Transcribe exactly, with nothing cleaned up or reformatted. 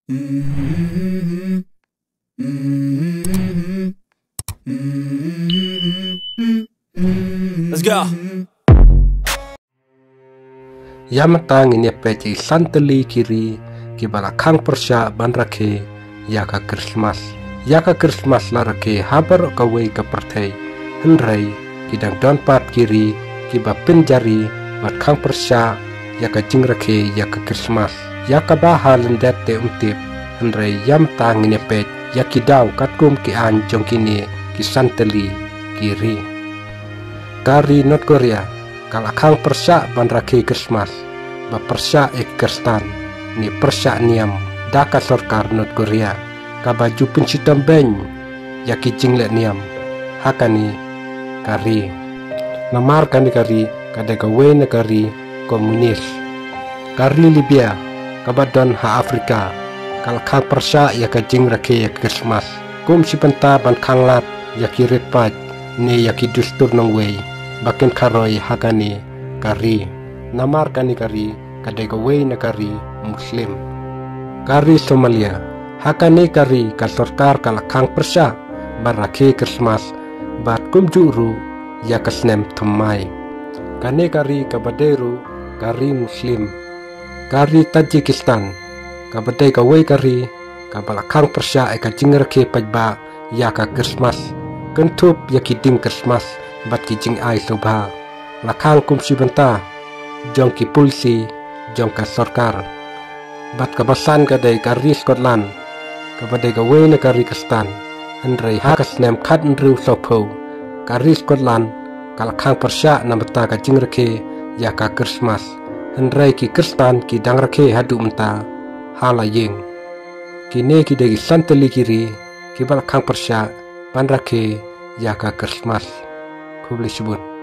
Let's go. Ïa mynta ngin ïa peit ïa ki san tylli ki ri kiba la khang pyrshah ban rakhe ïa ka Christmas. Ïa ka Christmas la rakhe ha baroh kawei ka pyrthei. Hynrei ki dang don pat ki ri kiba pynjari bad khang pyrshah ïa ka jingrakhe ïa ka Christmas. Ïa kaba ha lyndet te ym tip, hynrei ïa mynta ngin ïa peit ïa ki daw katkum ki aiñ jong kine ki san tylli ki ri. Ka ri North Korea ka la khang pyrshah ban rakhe Christmas, ba pyrshah ïa ki Khristan ne pyrshah niam da ka sorkar North Korea, kaba ju pynshitom beiñ ïa ki jingleh niam ha kane ka ri. Namar kane ka ri ka dei kawei na ka ri komunis. Ka ri Libya kaba don ha Afrika ka la khang pyrshah ïa ka jingrakhe ïa ka Christmas kum shi bynta ban khang lad ïa ki rit paid ne ïa ki dustur nongwei ba kin kharoi ha kane ka ri. Namar kane ka ri ka dei kawei na ka ri Muslim. Ka ri Somalia, ha kane ka ri ka sorkar ka la khang pyrshah ban rakhe Christmas bad kumjuh ruh ïa ka snem thymmai. Kane ka ri kaba dei ruh ka ri Muslim. Ka ri Tajikistan kaba dei kawei ka ri kaba la khang pyrshah ïa ka jingrakhe paidbah ïa ka Christmas, kynthup ïa ki dieng Christmas bad ki jingai sngewbha. La khang kum shi bynta jong ki polisi jong ka sorkar. Bad kaba san ka dei ka ri Scotland, kaba dei kawei na ka ri Khristan. Hynrei ha ka snem khathynriew sawphew, ka ri Scotland ka la khang pyrshah na bynta ka jingrakhe ïa ka Christmas. Hynrei ki Khristan ki dang rakhe haduh mynta ha la ïing. Kine ki dei ki san tylli ki ri kiba la khang pyrshah ban rakhe ïa ka Christmas. Khublei shibun.